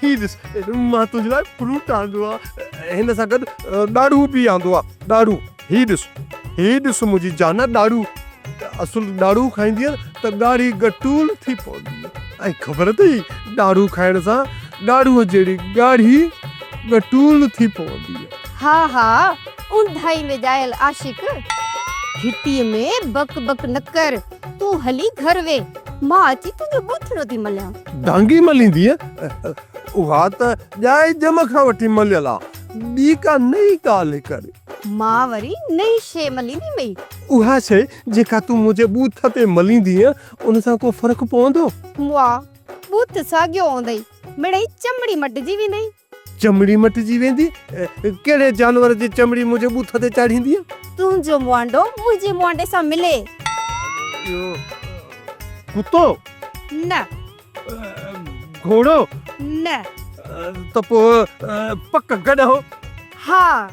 هي ڏس، مان تنهنجي لاء فروٽ آندو آ. هن سان گڏ ڏاڙهون به آندو آ، ڏاڙهون. هي ڏس، هي ڏس منهنجي جان ڏاڙهون. اصل ڏاڙهون کائيندينء ته ڳاڙهي ڳٽول ٿي پوندينء. ۽ خبر اٿئي ڏاڙهون کائڻ سان ڏاڙهونء جهڙي ڳاڙهي ڳٽول ٿي پوندينء. ها ها، اونداهي ۾ ڄايل عاشق. گهٽيء ۾ بڪ بڪ نه ڪر، تون هلي گهر ويهه، مان اچي تنهنجو ٻوٿڙو ٿي مليان. دانگي مليندينء؟ اها ته ڄائي ڄم کان وٺي مليل آ، ٻي ڪا نئين ڳالهه ڪر. مان وري نئين شيء ملينديمئي. اها شيء جيڪا تون منهنجي ٻوٿ تي مليندينء، ان سان ڪو فرق پوندو؟ مئا، ٻوٿ ساڳيو هوندئي، مڙئي چمڙي مٽجي ويندئي. چمڙي مٽجي ويندي؟ ڪهڙي جانور جي چمڙي منهنجي ٻوٿ تي چاڙهيندينء؟ تنهنجو مئانڊو منهنجي مئانڊي سان ملي. اهو ڪتو؟ نه. گهوڙو؟ نه. ته پوء پڪ گڏهه؟ ها.